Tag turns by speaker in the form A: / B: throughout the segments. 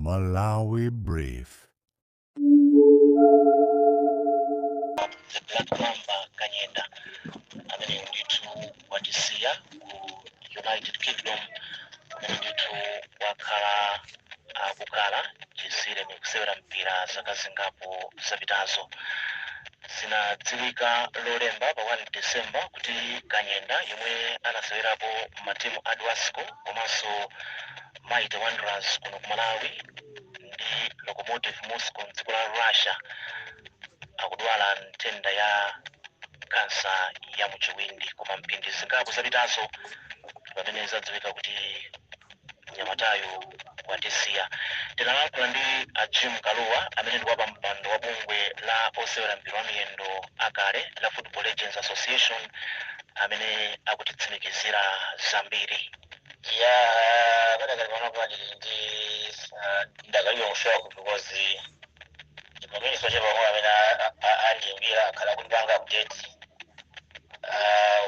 A: Malawi Brief.
B: The Black Mamba Kanyenda amene ndithu watisiya ku United Kingdom, kumene ndithu wakhala akukhala chisiyireni kusewera mpira zaka zingapo zapitazo. Zinadziwika Lolemba pa 1 December kuti Kanyenda, yemwe anasewerapo matimu a Dwasco komanso Mighty Wanderers kuno ku Malawi ndi Locomotive Moscow mdziko la Russia, akudwala nthenda ya kansa ya muchiwindi. Koma mphindi zingapo zapitazo pamene zadziwika kuti mnyamatayo watisiya. Tinalankhula ndi a Jim Kaluwa, amene ndi wapampando wa bungwe la osewera mpira wa miyendo akale la Football Legends Association, amene akutitsimikizira zambiri.
C: Yeah, padakali panopa ndili ndi ndakalibe mu shock because pamene sochepa pamwe amene andiyimbira akhala kundipanga update.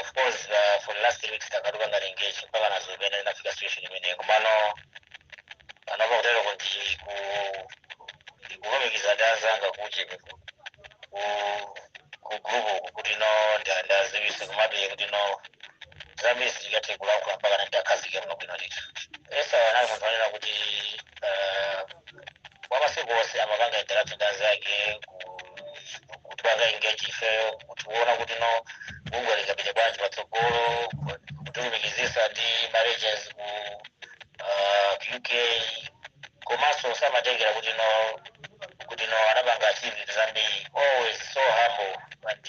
C: Of course, for the last 3 weeks takatupanga engage mpaka nazo pene inafika situation imeneyo. Komano panopa kutero kuti ndikulumikiza ndi anzanga kuti ku group kuti no, ndaziwise, komabe kuti no, zambiri sitingathe kulankhula mpaka ndakhazike muno bwino ndithu. Esa anali munthu anena kuti kwa masiku onse amapanga interact ndi anzake, kutipanga engage ifeyo, kutiona kuti no, bungwe lingapite bwanji patsogolo, kutilumikizisa ndi ma legends ku UK. Komanso samatengera kuti no anapanga achieve zambiri, always so humble and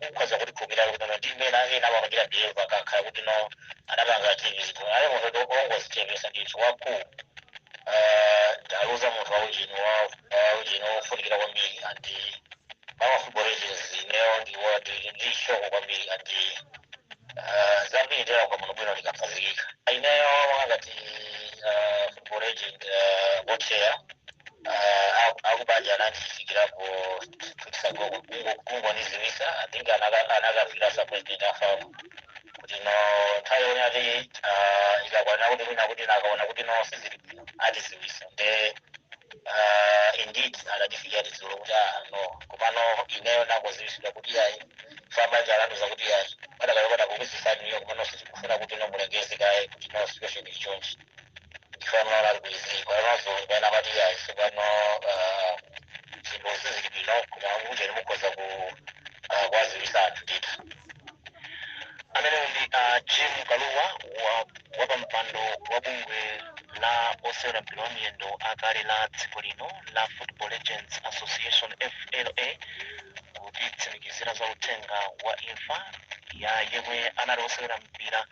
C: ukhoza kutikhulupirira kuti no, ndi mmene ena amapangira behave akakhala kuti no, anapanga achieve zinthu. Ali munthu ongozichepesa ndithu, wakulu. Aluza munthu waujini waujini wofunikira kwambiri, and mama football legends ineyo ndi shock kwambiri, and zambiri ndera kwa muno bwino likakhazikika. Ineyo ngati football legend board chair, akubanja anandifikirapo 2 weeks ago kungoniziwisa. I think anakafika sa president afawo kuti no, nthawi yone ati ikakwana kuti mwina kuti nakaona kuti no, sizili bwino, atiziwisa. Nde indeed anatifikira tidzulo kuti ah no, komano ineyo nangoziwisidwa kuti ayi, fabanja alanduza kuti ayi, padakale kukuziwitsani, komano sitikufuna kuti no, mulengeze kaye kuti no, situation ili chonchi. Ndifana ali kuizi kwanozo pena amati ayi, sopano zinthu sizili bwino, koma ujeni mukhoza ku kwaziwisa anthu ndithu.
B: Amenewo ndi Jim Kaluwa, wapampando wa bungwe la osewera mpira wa miyendo akale la dziko lino la Football Legends Association, FLA, kutitsimikizira za uthenga wa imfa ya yemwe anali osewera mpira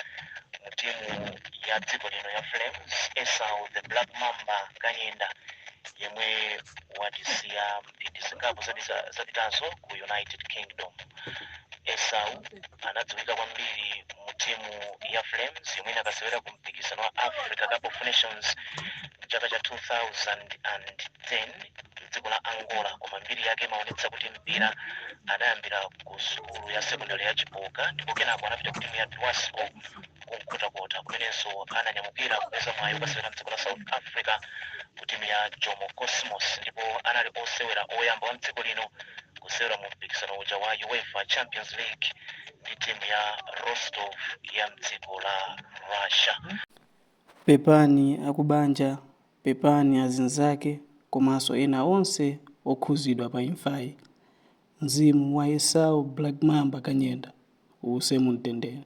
B: mu timu ya dziko lino ya Flames, Esau the Black Mamba Kanyenda, yemwe watisiya mphindi zingapo zapitazo ku United Kingdom. Esau anadziwika kwambiri mu timu ya Flames yomwe inakasewera ku mpikisano wa Africa Cup of Nations mchaka cha 2010 mdziko la Angola. Koma mbiri yake imaonetsa kuti mpira anayambira ku sukulu ya sekondari ya Chipoka, ndipo kenako anapita ku timu ya Dwasco kuNkhotakota, kumenenso ananyamukira kupeza mwayi ukasewera mdziko la South Africa ku timu ya Jomo Cosmos, ndipo anali osewera oyamba wa mdziko lino kusewera mu mpikisano uja wa UEFA Champions League ndi timu ya Rostov ya mdziko la Russia.
D: Pepani akubanja, pepani azinzake komanso ena onse okhuzidwa pa imfayi. Mzimu wa Esau Black Mamba Kanyenda uuse mumtendere.